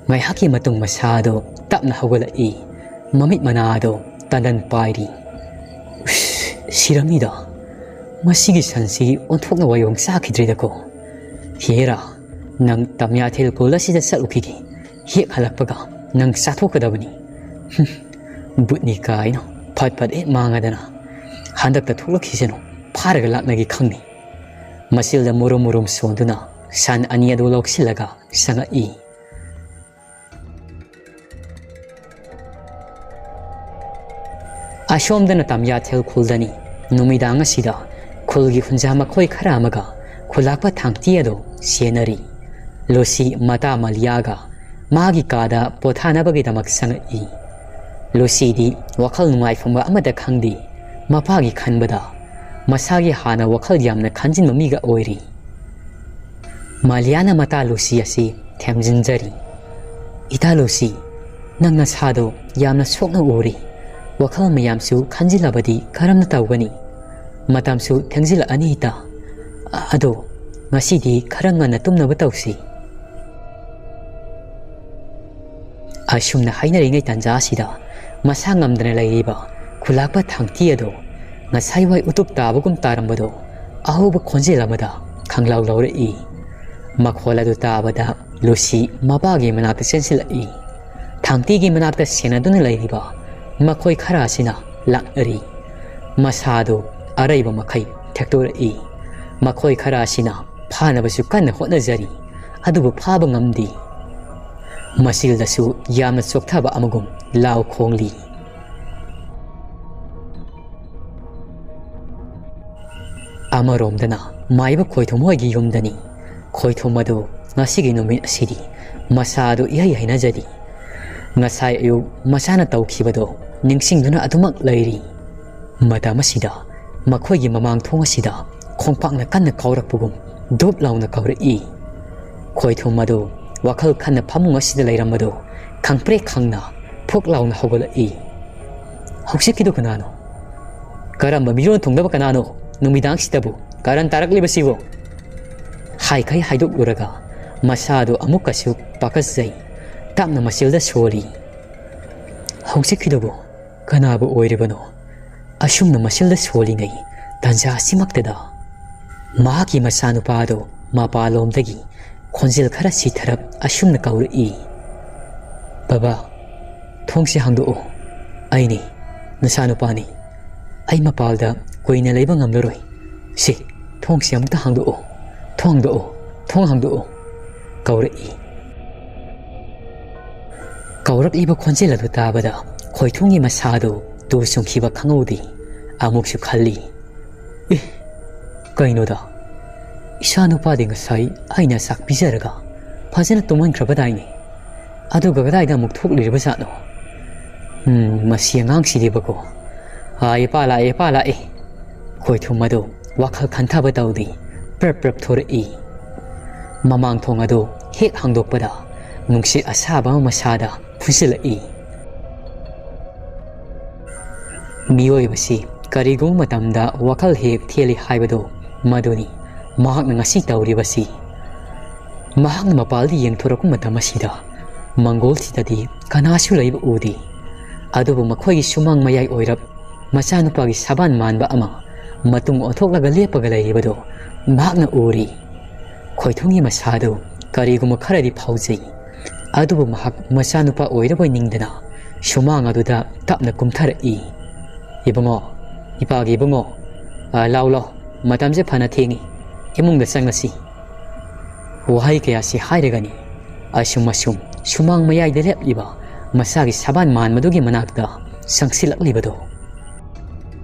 ꯉꯥꯏꯍꯥꯛꯀꯤ ꯃꯇꯨꯡ ꯃꯁꯥꯗꯣ ꯇꯞꯅ ꯍꯧꯒꯠꯂꯛꯏ꯫ ꯃꯃꯤꯠ ꯃꯅꯥꯗꯣ ꯇꯟꯗꯟ ꯄꯥꯏꯔꯤ꯫ "ꯎꯁ, ꯁꯤꯔꯝꯅꯤꯗ꯫ ꯃꯁꯤꯒꯤ ꯁꯟꯁꯤ ꯑꯣꯟꯊꯣꯛꯅ ꯋꯥꯌꯣꯡ ꯆꯥꯈꯤꯗ꯭ꯔꯦꯗꯀꯣ꯫ ꯍꯦꯔꯥ, ꯅꯪ ꯇꯝꯌꯥꯊꯦꯜ ꯈꯨꯜ ꯑꯁꯤꯗ ꯆꯠꯂꯨꯈꯤꯒꯦ꯫ ꯍꯦꯛ ꯍꯜꯂꯛꯄꯒ ꯅꯪ ꯆꯥꯊꯣꯛꯀꯗꯕꯅꯤ꯫ ꯍꯨꯝ, ꯕꯨꯠꯅꯤ ꯀꯥꯏꯅ ꯐꯠ ꯐꯠ ꯍꯦꯛ ꯃꯥꯡꯉꯗꯅ ꯍꯟꯗꯛꯇ ꯊꯣꯛꯂꯛꯈꯤꯁꯅꯨ, ꯐꯥꯔꯒ ꯂꯥꯛꯅꯒꯦ ꯈꯪꯅꯤ꯫" ꯃꯆꯤꯜꯗ ꯃꯨꯔꯨꯝ ꯃꯨꯔꯨꯝ ꯁꯣꯟꯗꯨꯅ ꯁꯟ ꯑꯅꯤ ꯑꯗꯨ ꯂꯧꯁꯤꯜꯂꯒ ꯆꯪꯉꯛꯏ꯫ ꯑꯁꯣꯝꯗꯅ ꯇꯝꯌꯥꯊꯦꯜ ꯈꯨꯜꯗꯅꯤ꯫ ꯅꯨꯃꯤꯗꯥꯡ ꯑꯁꯤꯗ ꯈꯨꯜꯒꯤ ꯍꯨꯟꯖꯥ ꯃꯈꯣꯏ ꯈꯔ ꯑꯃꯒ ꯈꯨꯂꯥꯛꯄ ꯊꯥꯡꯇꯤ ꯑꯗꯨ ꯁꯦꯟꯅꯔꯤ꯫ ꯂꯨꯁꯤ ꯃꯇꯥ ꯃꯂꯤꯌꯥꯒ ꯃꯥꯒꯤ ꯀꯥꯗ ꯄꯣꯊꯥꯅꯕꯒꯤꯗꯃꯛ ꯆꯪꯉꯛꯏ꯫ ꯂꯨꯁꯤꯗꯤ ꯋꯥꯈꯜ ꯅꯨꯡꯉꯥꯏꯐꯝꯕ ꯑꯃꯠꯇ ꯈꯪꯗꯦ꯫ ꯃꯄꯥꯒꯤ ꯈꯟꯕꯗ ꯃꯁꯥꯒꯤ ꯍꯥꯟꯅ ꯋꯥꯈꯜ ꯌꯥꯝꯅ ꯈꯟꯖꯤꯟꯕ ꯃꯤꯒ ꯑꯣꯏꯔꯤ꯫ ꯃꯥꯂꯤꯌꯥꯅ ꯃꯇꯥ ꯂꯨꯁꯤ ꯑꯁꯤ ꯊꯦꯝꯖꯤꯟꯖꯔꯤ꯫ "ꯏꯇꯥ ꯂꯨꯁꯤ, ꯅꯪ ꯅꯁꯥꯗꯣ ꯌꯥꯝꯅ ꯁꯣꯛꯅ ꯎꯔꯤ꯫ ꯋꯥꯈꯜ ꯃꯌꯥꯝꯁꯨ ꯈꯟꯖꯤꯜꯂꯕꯗꯤ ꯀꯔꯝꯅ ꯇꯧꯒꯅꯤ? ꯃꯇꯝꯁꯨ ꯊꯦꯡꯖꯤꯜꯂꯛꯑꯅꯤ ꯏꯇꯥ꯫ ꯑꯗꯣ ꯉꯁꯤꯗꯤ ꯈꯔ ꯉꯟꯅ ꯇꯨꯝꯅꯕ ꯇꯧꯁꯤ꯫" ꯑꯁꯨꯝꯅ ꯍꯥꯏꯅꯔꯤꯉꯩ ꯇꯥꯟꯖꯥ ꯑꯁꯤꯗ ꯃꯁꯥ ꯉꯝꯗꯅ ꯂꯩꯔꯤꯕ ꯈꯨꯂꯥꯛꯄ ꯊꯥꯡꯇꯤ ꯑꯗꯣ ꯉꯁꯥꯏꯋꯥꯏ ꯎꯇꯨꯞ ꯇꯥꯕꯒꯨꯝ ꯇꯥꯔꯝꯕꯗꯣ ꯑꯍꯧꯕ ꯈꯣꯟꯖꯦꯜ ꯑꯃꯗ ꯈꯪꯂꯥꯎ ꯂꯥꯎꯔꯛꯏ꯫ ꯃꯈꯣꯜ ꯑꯗꯨ ꯇꯥꯕꯗ ꯂꯨꯁꯤ ꯃꯄꯥꯒꯤ ꯃꯅꯥꯛꯇ ꯆꯦꯟꯁꯤꯜꯂꯛꯏ꯫ ꯊꯥꯡꯇꯤꯒꯤ ꯃꯅꯥꯛꯇ ꯁꯦꯟꯅꯗꯨꯅ ꯂꯩꯔꯤꯕ ꯃꯈꯣꯏ ꯈꯔ ꯑꯁꯤꯅ ꯂꯥꯛꯅꯔꯤ꯫ ꯃꯁꯥꯗꯨ ꯑꯔꯩꯕ ꯃꯈꯩ ꯊꯦꯛꯇꯣꯔꯛꯏ꯫ ꯃꯈꯣꯏ ꯈꯔ ꯑꯁꯤꯅ ꯐꯥꯅꯕꯁꯨ ꯀꯟꯅ ꯍꯣꯠꯅꯖꯔꯤ, ꯑꯗꯨꯕꯨ ꯐꯥꯕ ꯉꯝꯗꯦ꯫ ꯃꯆꯤꯜꯗꯁꯨ ꯌꯥꯝꯅ ꯆꯣꯛꯊꯕ ꯑꯃꯒꯨꯝ ꯂꯥꯎ ꯈꯣꯡꯂꯤ꯫ ꯑꯃꯔꯣꯝꯗꯅ ꯃꯥꯏꯕ ꯈꯣꯏꯊꯨꯝ ꯍꯣꯏꯒꯤ ꯌꯨꯝꯗꯅꯤ꯫ ꯈꯣꯏꯊꯨꯝ ꯑꯗꯨ ꯉꯁꯤꯒꯤ ꯅꯨꯃꯤꯠ ꯑꯁꯤꯗꯤ ꯃꯁꯥ ꯑꯗꯨ ꯏꯍꯩ ꯍꯩꯅꯖꯗꯦ꯫ ꯉꯁꯥꯏ ꯑꯌꯨꯛ ꯃꯁꯥꯅ ꯇꯧꯈꯤꯕꯗꯨ ꯅꯤꯡꯁꯤꯡꯗꯨꯅ ꯑꯗꯨꯃꯛ ꯂꯩꯔꯤ꯫ ꯃꯇꯝ ꯑꯁꯤꯗ ꯃꯈꯣꯏꯒꯤ ꯃꯃꯥꯡ ꯊꯣꯡ ꯑꯁꯤꯗ ꯈꯣꯡꯄꯥꯛꯅ ꯀꯟꯅ ꯀꯥꯎꯔꯛꯄꯒꯨꯝ ꯙꯨꯞ ꯂꯥꯎꯅ ꯀꯧꯔꯛꯏ꯫ ꯈꯣꯏꯊꯨꯝ ꯑꯗꯨ ꯋꯥꯈꯜ ꯈꯟꯅ ꯐꯃꯨꯡ ꯑꯁꯤꯗ ꯂꯩꯔꯝꯕꯗꯨ ꯈꯪꯄ꯭ꯔꯦꯛ ꯈꯪꯅ ꯐꯨꯛ ꯂꯥꯎꯅ ꯍꯧꯒꯠꯂꯛꯏ꯫ "ꯍꯧꯖꯤꯛꯀꯤꯗꯨ ꯀꯅꯥꯅꯣ? ꯀꯔꯝꯕ ꯃꯤꯔꯣꯟ ꯊꯨꯡꯂꯕ ꯀꯅꯥꯅꯣ ꯅꯨꯃꯤꯗꯥꯡꯁꯤꯗꯕꯨ ꯀꯔꯟ ꯇꯥꯔꯛꯂꯤꯕꯁꯤꯕꯨ?" ꯍꯥꯏꯈꯩ ꯍꯥꯏꯗꯣꯛꯂꯨꯔꯒ ꯃꯁꯥꯗꯨ ꯑꯃꯨꯛꯀꯁꯨ ꯄꯥꯈꯠꯆꯩ꯫ ꯇꯞꯅ ꯃꯆꯤꯜꯗ ꯁꯣꯜꯂꯤ꯫ "ꯍꯧꯖꯤꯛꯀꯤꯗꯨꯕꯨ ꯀꯅꯥꯕꯨ ꯑꯣꯏꯔꯤꯕꯅꯣ?" ꯑꯁꯨꯝꯅ ꯃꯆꯤꯜꯗ ꯁꯣꯜꯂꯤꯉꯩ ꯇꯥꯟꯖꯥ ꯑꯁꯤꯃꯛꯇꯗ ꯃꯍꯥꯛꯀꯤ ꯃꯆꯥꯅꯨꯄꯥ ꯑꯗꯨ ꯃꯄꯥꯟꯂꯣꯝꯗꯒꯤ ꯈꯣꯟꯖꯦꯜ ꯈꯔ ꯁꯤꯊꯔꯞ ꯑꯁꯨꯝꯅ ꯀꯧꯔꯛꯏ, "ꯕꯕꯥ, ꯊꯣꯡꯁꯦ ꯍꯥꯡꯗꯣꯛꯑꯣ꯫ ꯑꯩꯅꯤ, ꯅꯆꯥꯅꯨꯄꯥꯅꯤ꯫ ꯑꯩ ꯃꯄꯥꯜꯗ ꯀꯨꯏꯅ ꯂꯩꯕ ꯉꯝꯂꯔꯣꯏ꯫ ꯁꯤ, ꯊꯣꯡꯁꯦ ꯑꯃꯨꯛꯇ ꯍꯥꯡꯗꯣꯛꯑꯣ꯫ ꯊꯣꯡ ꯍꯥꯡꯗꯣꯛꯑꯣ, ꯊꯣꯡ ꯍꯥꯡꯗꯣꯛꯑꯣ," ꯀꯧꯔꯛꯏ꯫ ꯀꯧꯔꯛꯂꯤꯕ ꯈꯣꯟꯖꯦꯜ ꯑꯗꯨ ꯇꯥꯕꯗ ꯈꯣꯏꯊꯨꯝꯒꯤ ꯃꯁꯥꯗꯨ ꯇꯨ ꯆꯨꯡꯈꯤꯕ ꯈꯪꯍꯧꯗꯦ꯫ ꯑꯃꯨꯛꯁꯨ ꯈꯜꯂꯤ, "ꯑꯦ, ꯀꯩꯅꯣꯗ, ꯏꯆꯥ ꯅꯨꯄꯥꯗꯤ ꯉꯁꯥꯏ ꯑꯩꯅ ꯆꯥꯛ ꯄꯤꯖꯔꯒ ꯐꯖꯅ ꯇꯨꯝꯍꯟꯈ꯭ꯔꯕꯗꯥꯏꯅꯦ? ꯑꯗꯨꯒ ꯀꯗꯥꯏꯗ ꯑꯃꯨꯛ ꯊꯣꯛꯂꯤꯔꯕ ꯖꯥꯠꯅꯣ? ꯎꯝ, ꯃꯁꯤ ꯑꯉꯥꯡꯁꯤꯗꯤꯕꯀꯣ꯫ ꯑꯥ, ꯏꯄꯥ ꯂꯥꯛꯑꯦ, ꯏꯄꯥ ꯂꯥꯛꯑꯦ!" ꯈꯣꯏꯊꯨꯝ ꯑꯗꯨ ꯋꯥꯈꯜ ꯈꯟꯊꯕ ꯇꯧꯗꯦ, ꯄ꯭ꯔꯞ ꯄ꯭ꯔꯞ ꯊꯣꯔꯛꯏ꯫ ꯃꯃꯥꯡ ꯊꯣꯡ ꯑꯗꯨ ꯍꯦꯛ ꯍꯥꯡꯗꯣꯛꯄꯗ ꯅꯨꯡꯁꯤꯠ ꯑꯁꯥꯕ ꯑꯃ ꯃꯁꯥꯗ ꯐꯨꯖꯤꯜꯂꯛꯏ꯫ ꯃꯤꯑꯣꯏꯕꯁꯤ ꯀꯔꯤꯒꯨꯝꯕ ꯃꯇꯝꯗ ꯋꯥꯈꯜ ꯍꯦꯛ ꯊꯦꯜꯂꯤ ꯍꯥꯏꯕꯗꯨ ꯃꯗꯨꯅꯤ ꯃꯍꯥꯛꯅ ꯉꯁꯤ ꯇꯧꯔꯤꯕꯁꯤ꯫ ꯃꯍꯥꯛꯅ ꯃꯄꯥꯜꯗ ꯌꯦꯡꯊꯣꯔꯛꯄ ꯃꯇꯝ ꯑꯁꯤꯗ ꯃꯪꯒꯣꯜꯁꯤꯗꯗꯤ ꯀꯅꯥꯁꯨ ꯂꯩꯕ ꯎꯗꯦ꯫ ꯑꯗꯨꯕꯨ ꯃꯈꯣꯏꯒꯤ ꯁꯨꯃꯥꯡ ꯃꯌꯥꯏ ꯑꯣꯏꯔꯞ ꯃꯆꯥꯅꯨꯄꯥꯒꯤ ꯁꯕꯥꯟ ꯃꯥꯟꯕ ꯑꯃ ꯃꯇꯨꯡ ꯑꯣꯟꯊꯣꯛꯂꯒ ꯂꯦꯞꯄꯒ ꯂꯩꯔꯤꯕꯗꯨ ꯃꯍꯥꯛꯅ ꯎꯔꯤ꯫ ꯈꯣꯏꯊꯨꯝꯒꯤ ꯃꯁꯥꯗꯨ ꯀꯔꯤꯒꯨꯝꯕ ꯈꯔꯗꯤ ꯐꯥꯎꯖꯩ꯫ ꯑꯗꯨꯕꯨ ꯃꯍꯥꯛ ꯃꯆꯥꯅꯨꯄꯥ ꯑꯣꯏꯔꯕꯣꯏ ꯅꯤꯡꯗꯅ ꯁꯨꯃꯥꯡ ꯑꯗꯨꯗ ꯇꯞꯅ ꯀꯨꯝꯊꯔꯛꯏ꯫ "ꯏꯕꯨꯡꯉꯣ, ꯏꯄꯥꯒꯤ ꯏꯕꯨꯡꯉꯣ, ꯑ, ꯂꯥꯎ, ꯂꯥꯎ, ꯃꯇꯝꯁꯦ ꯐꯅ ꯊꯦꯡꯉꯤ, ꯏꯃꯨꯡꯗ ꯆꯪꯂꯁꯤ꯫" ꯋꯥꯍꯩ ꯀꯌꯥꯁꯤ ꯍꯥꯏꯔꯒꯅꯤ ꯑꯁꯨꯝ ꯑꯁꯨꯝ ꯁꯨꯃꯥꯡ ꯃꯌꯥꯏꯗ ꯂꯦꯞꯂꯤꯕ ꯃꯁꯥꯒꯤ ꯁꯕꯥꯟ ꯃꯥꯟꯕꯗꯨꯒꯤ ꯃꯅꯥꯛꯇ ꯆꯪꯁꯤꯜꯂꯛꯂꯤꯕꯗꯣ꯫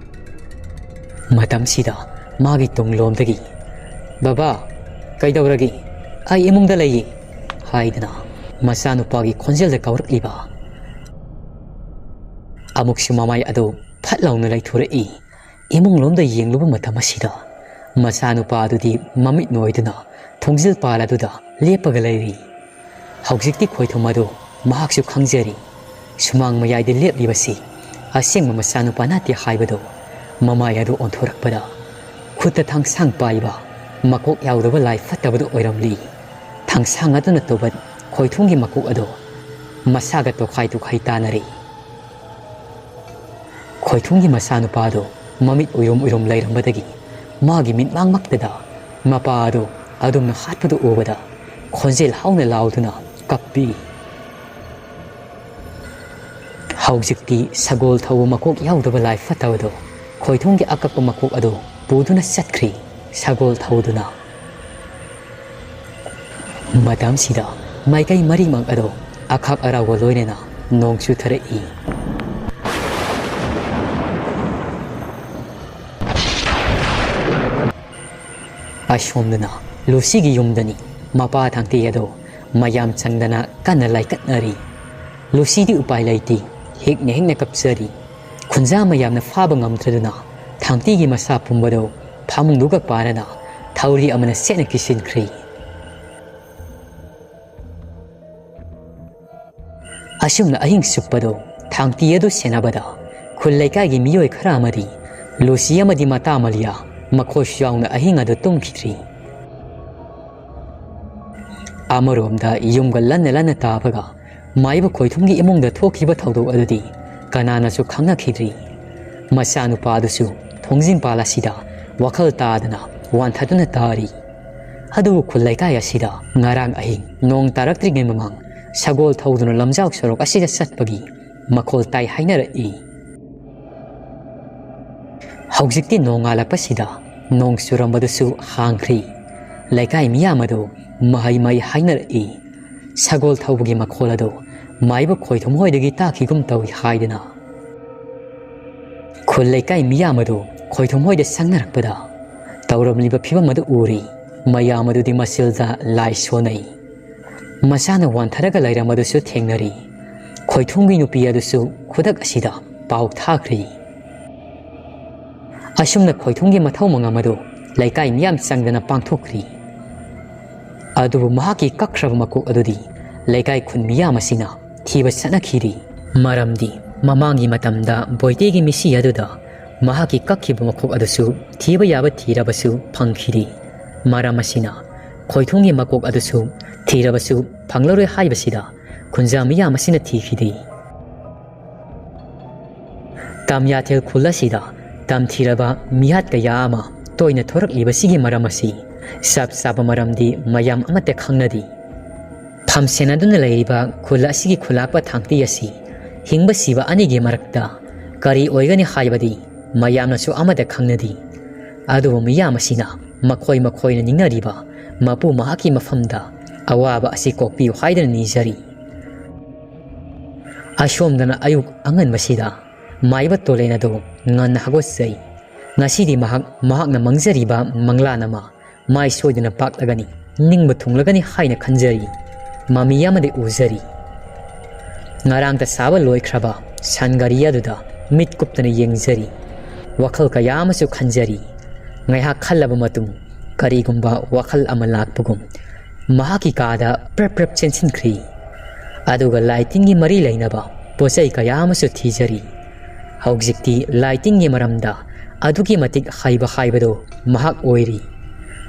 ꯃꯇꯝꯁꯤꯗ ꯃꯥꯒꯤ ꯇꯨꯡꯂꯣꯝꯗꯒꯤ, "ꯕꯕꯥ, ꯀꯩꯗꯧꯔꯒꯦ? ꯑꯩ ꯏꯃꯨꯡꯗ ꯂꯩꯌꯦ," ꯍꯥꯏꯗꯨꯅ ꯃꯆꯥꯅꯨꯄꯥꯒꯤ ꯈꯣꯟꯖꯦꯜꯗ ꯀꯧꯔꯛꯂꯤꯕ꯫ ꯑꯃꯨꯛꯁꯨ ꯃꯃꯥꯏ ꯑꯗꯨ ꯐꯠ ꯂꯥꯎꯅ ꯂꯩꯊꯣꯔꯛꯏ꯫ ꯏꯃꯨꯡꯂꯣꯝꯗ ꯌꯦꯡꯂꯨꯕ ꯃꯇꯝ ꯑꯁꯤꯗ ꯃꯆꯥꯅꯨꯄꯥ ꯑꯗꯨꯗꯤ ꯃꯃꯤꯠ ꯅꯣꯏꯗꯨꯅ ꯊꯣꯡꯖꯤꯜ ꯄꯥꯜ ꯑꯗꯨꯗ ꯂꯦꯞꯄꯒ ꯂꯩꯔꯤ꯫ ꯍꯧꯖꯤꯛꯇꯤ ꯈꯣꯏꯊꯨꯝ ꯑꯗꯨ ꯃꯍꯥꯛꯁꯨ ꯈꯪꯖꯔꯤ꯫ ꯁꯨꯃꯥꯡ ꯃꯌꯥꯏꯗ ꯂꯦꯞꯂꯤꯕꯁꯤ ꯑꯁꯦꯡꯕ ꯃꯆꯥꯅꯨꯄꯥ ꯅꯠꯇꯦ ꯍꯥꯏꯕꯗꯨ꯫ ꯃꯃꯥꯏ ꯑꯗꯨ ꯑꯣꯟꯊꯣꯔꯛꯄꯗ ꯈꯨꯠꯇ ꯊꯥꯡꯁꯥꯡ ꯄꯥꯏꯕ, ꯃꯀꯣꯛ ꯌꯥꯎꯗꯕ ꯂꯥꯏ ꯐꯠꯇꯕꯗꯨ ꯑꯣꯏꯔꯝꯂꯤ꯫ ꯊꯥꯡꯁꯥꯡ ꯑꯗꯨꯅ ꯇꯧꯕ ꯈꯣꯏꯊꯨꯝꯒꯤ ꯃꯀꯣꯛ ꯑꯗꯨ ꯃꯁꯥꯒ ꯇꯣꯈꯥꯏ ꯇꯣꯈꯥꯏ ꯇꯥꯅꯔꯤ꯫ ꯈꯣꯏꯊꯨꯝꯒꯤ ꯃꯆꯥꯅꯨꯄꯥꯗꯨ ꯃꯃꯤꯠ ꯎꯏꯔꯨꯝ ꯎꯏꯔꯨꯝ ꯂꯩꯔꯝꯕꯗꯒꯤ ꯃꯥꯒꯤ ꯃꯤꯠꯃꯥꯡꯃꯛꯇꯗ ꯃꯄꯥ ꯑꯗꯨ ꯑꯗꯨꯝꯅ ꯍꯥꯠꯄꯗꯨ ꯎꯕꯗ ꯈꯣꯟꯖꯦꯜ ꯍꯧꯅ ꯂꯥꯎꯗꯨꯅ ꯀꯞꯄꯤ꯫ ꯍꯧꯖꯤꯛꯇꯤ ꯁꯒꯣꯜ ꯊꯧꯕ ꯃꯀꯣꯛ ꯌꯥꯎꯗꯕ ꯂꯥꯏ ꯐꯠꯇꯕꯗꯨ ꯈꯣꯏꯊꯨꯝꯒꯤ ꯑꯀꯛꯄ ꯃꯀꯣꯛ ꯑꯗꯨ ꯄꯨꯗꯨꯅ ꯆꯠꯈ꯭ꯔꯤ꯫ ꯁꯒꯣꯜ ꯊꯧꯗꯨꯅ꯫ ꯃꯇꯝꯁꯤꯗ ꯃꯥꯏꯀꯩ ꯃꯔꯤꯃꯛ ꯑꯗꯨ ꯑꯈꯥꯛ ꯑꯔꯥꯎꯒ ꯂꯣꯏꯅꯅ ꯅꯣꯡ ꯆꯨꯊꯔꯛꯏ꯫ ꯑꯁꯣꯝꯗꯅ ꯂꯨꯁꯤꯒꯤ ꯌꯨꯝꯗꯅꯤ꯫ ꯃꯄꯥ ꯊꯥꯡꯇꯤ ꯑꯗꯨ ꯃꯌꯥꯝ ꯆꯪꯗꯅ ꯀꯟꯅ ꯂꯥꯏꯀꯠꯅꯔꯤ꯫ ꯂꯨꯁꯤꯗꯤ ꯎꯄꯥꯏ ꯂꯩꯇꯦ꯫ ꯍꯤꯛꯅ ꯍꯤꯛꯅ ꯀꯞꯆꯔꯤ꯫ ꯈꯨꯟꯖꯥ ꯃꯌꯥꯝꯅ ꯐꯥꯕ ꯉꯝꯗ꯭ꯔꯗꯨꯅ ꯊꯥꯡꯇꯤꯒꯤ ꯃꯁꯥ ꯄꯨꯝꯕꯗꯨ ꯐꯃꯨꯡꯗꯨꯒ ꯄꯥꯔꯅ ꯊꯧꯔꯤ ꯑꯃꯅ ꯁꯦꯠꯅ ꯀꯤꯁꯤꯟꯈ꯭ꯔꯦ꯫ ꯑꯁꯨꯝꯅ ꯑꯍꯤꯡ ꯆꯨꯞꯄꯗꯨ ꯊꯥꯡꯇꯤ ꯑꯗꯨ ꯁꯦꯟꯅꯕꯗ ꯈꯨꯜ ꯂꯩꯀꯥꯏꯒꯤ ꯃꯤꯑꯣꯏ ꯈꯔ ꯑꯃꯗꯤ ꯂꯨꯁꯤ ꯑꯃꯗꯤ ꯃꯇꯥ ꯃꯂꯤꯌꯥ ꯃꯈꯣꯏꯁꯨ ꯌꯥꯎꯅ ꯑꯍꯤꯡ ꯑꯗꯨ ꯇꯨꯝꯈꯤꯗ꯭ꯔꯤ꯫ ꯑꯃꯔꯣꯝꯗ ꯌꯨꯝꯒ ꯂꯟꯅ ꯂꯟꯅ ꯇꯥꯕꯒ ꯃꯥꯏꯕ ꯈꯣꯏꯊꯨꯝꯒꯤ ꯏꯃꯨꯡꯗ ꯊꯣꯛꯈꯤꯕ ꯊꯧꯗꯣꯛ ꯑꯗꯨꯗꯤ ꯀꯅꯥꯅꯁꯨ ꯈꯪꯅꯈꯤꯗ꯭ꯔꯤ꯫ ꯃꯆꯥꯅꯨꯄꯥ ꯑꯗꯨꯁꯨ ꯊꯣꯡꯖꯤꯟꯄꯥꯜ ꯑꯁꯤꯗ ꯋꯥꯈꯜ ꯇꯥꯗꯅ ꯋꯥꯟꯊꯗꯨꯅ ꯇꯥꯔꯤ꯫ ꯑꯗꯨꯕꯨ ꯈꯨꯜ ꯂꯩꯀꯥꯏ ꯑꯁꯤꯗ ꯉꯔꯥꯡ ꯑꯍꯤꯡ ꯅꯣꯡ ꯇꯥꯔꯛꯇ꯭ꯔꯤꯉꯩ ꯃꯃꯥꯡ ꯁꯒꯣꯜ ꯊꯧꯗꯨꯅ ꯂꯝꯖꯥꯎ ꯁꯣꯔꯣꯛ ꯑꯁꯤꯗ ꯆꯠꯄꯒꯤ ꯃꯈꯣꯜ ꯇꯥꯏ ꯍꯥꯏꯅꯔꯛꯏ꯫ ꯍꯧꯖꯤꯛꯇꯤ ꯅꯣꯡꯉꯥꯜꯂꯛꯄꯁꯤꯗ ꯅꯣꯡ ꯆꯨꯔꯝꯕꯗꯨꯁꯨ ꯍꯥꯡꯈ꯭ꯔꯤ꯫ ꯂꯩꯀꯥꯏ ꯃꯤꯌꯥꯝ ꯑꯗꯨ ꯃꯍꯩ ꯃꯍꯩ ꯍꯥꯏꯅꯔꯛꯏ꯫ ꯁꯒꯣꯜ ꯊꯧꯕꯒꯤ ꯃꯈꯣꯜ ꯑꯗꯨ ꯃꯥꯏꯕ ꯈꯣꯏꯊꯨꯝ ꯍꯣꯏꯗꯒꯤ ꯇꯥꯈꯤꯒꯨꯝ ꯇꯧꯏ ꯍꯥꯏꯗꯅ꯫ ꯈꯨꯜ ꯂꯩꯀꯥꯏ ꯃꯤꯌꯥꯝ ꯑꯗꯨ ꯈꯣꯏꯊꯨꯝ ꯍꯣꯏꯗ ꯆꯪꯅꯔꯛꯄꯗ ꯇꯧꯔꯝꯂꯤꯕ ꯐꯤꯕꯝ ꯑꯗꯨ ꯎꯔꯤ꯫ ꯃꯌꯥꯝ ꯑꯗꯨꯗꯤ ꯃꯆꯤꯜꯗ ꯂꯥꯏ ꯁꯣꯟꯅꯩ꯫ ꯃꯁꯥꯅ ꯋꯥꯟꯊꯔꯒ ꯂꯩꯔꯝꯕꯗꯨꯁꯨ ꯊꯦꯡꯅꯔꯤ꯫ ꯈꯣꯏꯊꯨꯝꯒꯤ ꯅꯨꯄꯤ ꯑꯗꯨꯁꯨ ꯈꯨꯗꯛ ꯑꯁꯤꯗ ꯄꯥꯎ ꯊꯥꯈ꯭ꯔꯤ꯫ ꯑꯁꯨꯝꯅ ꯈꯣꯏꯊꯨꯝꯒꯤ ꯃꯊꯧ ꯃꯉꯝ ꯑꯗꯨ ꯂꯩꯀꯥꯏ ꯃꯤꯌꯥꯝ ꯆꯪꯗꯅ ꯄꯥꯡꯊꯣꯛꯈ꯭ꯔꯤ꯫ ꯑꯗꯨꯕꯨ ꯃꯍꯥꯛꯀꯤ ꯀꯛꯈ꯭ꯔꯕ ꯃꯀꯣꯛ ꯑꯗꯨꯗꯤ ꯂꯩꯀꯥꯏ ꯈꯨꯟ ꯃꯤꯌꯥꯝ ꯑꯁꯤꯅ ꯊꯤꯕ ꯆꯠꯅꯈꯤꯔꯤ꯫ ꯃꯔꯝꯗꯤ ꯃꯃꯥꯡꯒꯤ ꯃꯇꯝꯗ ꯕꯣꯏꯇꯦꯒꯤ ꯃꯤꯁꯤ ꯑꯗꯨꯗ ꯃꯍꯥꯛꯀꯤ ꯀꯛꯈꯤꯕ ꯃꯀꯣꯛ ꯑꯗꯨꯁꯨ ꯊꯤꯕ ꯌꯥꯕ ꯊꯤꯔꯕꯁꯨ ꯐꯪꯈꯤꯗꯦ꯫ ꯃꯔꯝ ꯑꯁꯤꯅ ꯈꯣꯏꯊꯨꯝꯒꯤ ꯃꯀꯣꯛ ꯑꯗꯨꯁꯨ ꯊꯤꯔꯕꯁꯨ ꯐꯪꯂꯔꯣꯏ ꯍꯥꯏꯕꯁꯤꯗ ꯈꯨꯟꯖꯥ ꯃꯤꯌꯥꯝ ꯑꯁꯤꯅ ꯊꯤꯈꯤꯗꯦ꯫ ꯇꯝꯌꯥꯊꯦꯜ ꯈꯨꯜ ꯑꯁꯤꯗ ꯇꯝꯊꯤꯔꯕ ꯃꯤꯍꯥꯠ ꯀꯌꯥ ꯑꯃ ꯇꯣꯏꯅ ꯊꯣꯔꯛꯂꯤꯕꯁꯤꯒꯤ ꯃꯔꯝ ꯑꯁꯤ ꯆꯞ ꯆꯥꯕ ꯃꯔꯝꯗꯤ ꯃꯌꯥꯝ ꯑꯃꯠꯇ ꯈꯪꯅꯗꯦ꯫ ꯐꯝꯁꯦꯟꯅꯗꯨꯅ ꯂꯩꯔꯤꯕ ꯈꯨꯜ ꯑꯁꯤꯒꯤ ꯈꯨꯂꯥꯛꯄ ꯊꯥꯡꯇꯤ ꯑꯁꯤ ꯍꯤꯡꯕ ꯁꯤꯕ ꯑꯅꯤꯒꯤ ꯃꯔꯛꯇ ꯀꯔꯤ ꯑꯣꯏꯒꯅꯤ ꯍꯥꯏꯕꯗꯤ ꯃꯌꯥꯝꯅꯁꯨ ꯑꯃꯠꯇ ꯈꯪꯅꯗꯦ꯫ ꯑꯗꯨꯕꯨ ꯃꯤꯌꯥꯝ ꯑꯁꯤꯅ ꯃꯈꯣꯏ ꯃꯈꯣꯏꯅ ꯅꯤꯡꯅꯔꯤꯕ ꯃꯄꯨ ꯃꯍꯥꯛꯀꯤ ꯃꯐꯝꯗ ꯑꯋꯥꯕ ꯑꯁꯤ ꯀꯣꯛꯄꯤꯌꯨ ꯍꯥꯏꯗꯨꯅ ꯅꯤꯖꯔꯤ꯫ ꯑꯁꯣꯝꯗꯅ ꯑꯌꯨꯛ ꯑꯉꯟꯕꯁꯤꯗ ꯃꯥꯏꯕ ꯇꯣꯂꯦꯟ ꯑꯗꯨ ꯉꯟꯅ ꯍꯧꯒꯠꯆꯩ꯫ ꯉꯁꯤꯗꯤ ꯃꯍꯥꯛ ꯃꯍꯥꯛꯅ ꯃꯪꯖꯔꯤꯕ ꯃꯪꯂꯥꯟ ꯑꯃ ꯃꯥꯏ ꯁꯣꯏꯗꯅ ꯄꯥꯛꯂꯒꯅꯤ, ꯅꯤꯡꯕ ꯊꯨꯡꯂꯒꯅꯤ ꯍꯥꯏꯅ ꯈꯟꯖꯔꯤ꯫ ꯃꯃꯤ ꯑꯃꯗꯤ ꯎꯖꯔꯤ꯫ ꯉꯔꯥꯡꯇ ꯁꯥꯕ ꯂꯣꯏꯈ꯭ꯔꯕ ꯁꯟ ꯒꯥꯔꯤ ꯑꯗꯨꯗ ꯃꯤꯠ ꯀꯨꯞꯇꯅ ꯌꯦꯡꯖꯔꯤ꯫ ꯋꯥꯈꯜ ꯀꯌꯥ ꯑꯃꯁꯨ ꯈꯟꯖꯔꯤ꯫ ꯉꯥꯏꯍꯥꯛ ꯈꯜꯂꯕ ꯃꯇꯨꯡ ꯀꯔꯤꯒꯨꯝꯕ ꯋꯥꯈꯜ ꯑꯃ ꯂꯥꯛꯄꯒꯨꯝ ꯃꯍꯥꯛꯀꯤ ꯀꯥꯗ ꯄ꯭ꯔꯞ ꯄ꯭ꯔꯞ ꯆꯦꯟꯁꯤꯟꯈ꯭ꯔꯤ꯫ ꯑꯗꯨꯒ ꯂꯥꯏ ꯇꯤꯟꯒꯤ ꯃꯔꯤ ꯂꯩꯅꯕ ꯄꯣꯠ ꯆꯩ ꯀꯌꯥ ꯑꯃꯁꯨ ꯊꯤꯖꯔꯤ꯫ ꯍꯧꯖꯤꯛꯇꯤ ꯂꯥꯏ ꯇꯤꯟꯒꯤ ꯃꯔꯝꯗ ꯑꯗꯨꯛꯀꯤ ꯃꯇꯤꯛ ꯍꯩꯕ ꯍꯥꯏꯕꯗꯨ ꯃꯍꯥꯛ ꯑꯣꯏꯔꯤ꯫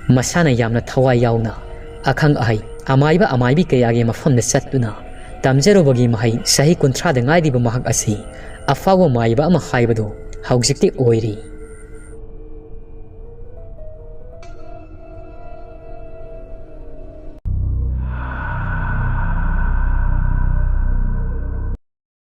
ꯃꯁꯥꯅ ꯌꯥꯝꯅ ꯊꯋꯥꯏ ꯌꯥꯎꯅ ꯑꯈꯪ ꯑꯍꯩ ꯑꯃꯥꯏꯕ ꯑꯃꯥꯏꯕꯤ ꯀꯌꯥꯒꯤ ꯃꯐꯝꯗ ꯆꯠꯇꯨꯅ ꯇꯝꯖꯔꯨꯕꯒꯤ ꯃꯍꯩ ꯆꯍꯤ ꯀꯨꯟꯊ꯭ꯔꯥꯗ ꯉꯥꯏꯔꯤꯕ ꯃꯍꯥꯛ ꯑꯁꯤ ꯑꯐꯥꯎꯕ ꯃꯥꯏꯕ ꯑꯃ ꯍꯥꯏꯕꯗꯨ ꯍꯧꯖꯤꯛꯇꯤ ꯑꯣꯏꯔꯤ꯫